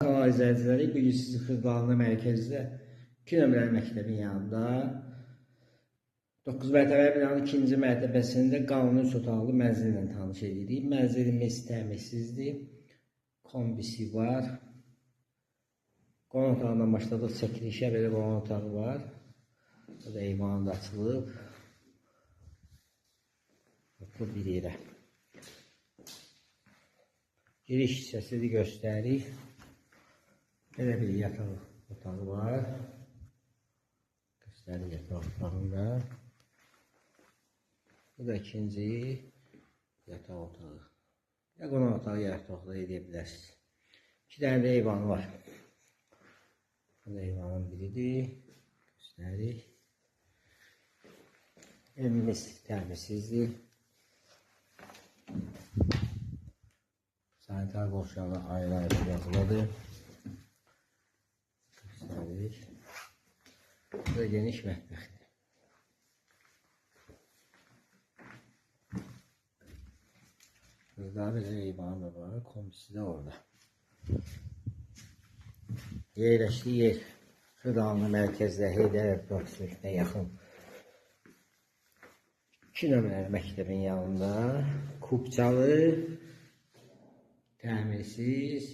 Kanal izləyiciləri, bu gün sizi Xırdalanlı mərkəzdə 2 nömrəli məktəbin yanında 9 mərtəbəli binanın 2-ci mərtəbəsində qanuni 3 otaqlı mənzillə tanış edirik. Mənzilimiz təmirsizdir, kombisi var. Qonaq otağından başladıq çəkilişə, belə qonaq otağı var. Burada eyvanı da açılıb. Otlu bir yerə. Giriş hissəsini göstəririk. Belə bir yataq otağı var. Göstərir yataq otağında. Bu da ikinci yataq otağı. Ya qonaq otağı, ya yataq otağı edə bilərsiniz. İki dənə də eyvanı var. Bu da eyvanın biridir. Göstəririk. Evimiz təmirsizdir. Sanitar qovşağı ayrı-ayrı yazılıdır. Göstəririk. Bu da geniş mətbəxdir. Burada belə eyvanı da var, kombisi də orada. Yerləşdiyi yer Xırdalanlı mərkəzdə Heydər Əliyev prospektinə yaxın 2 nömrəli məktəbin yanında kupçalı, təmirsiz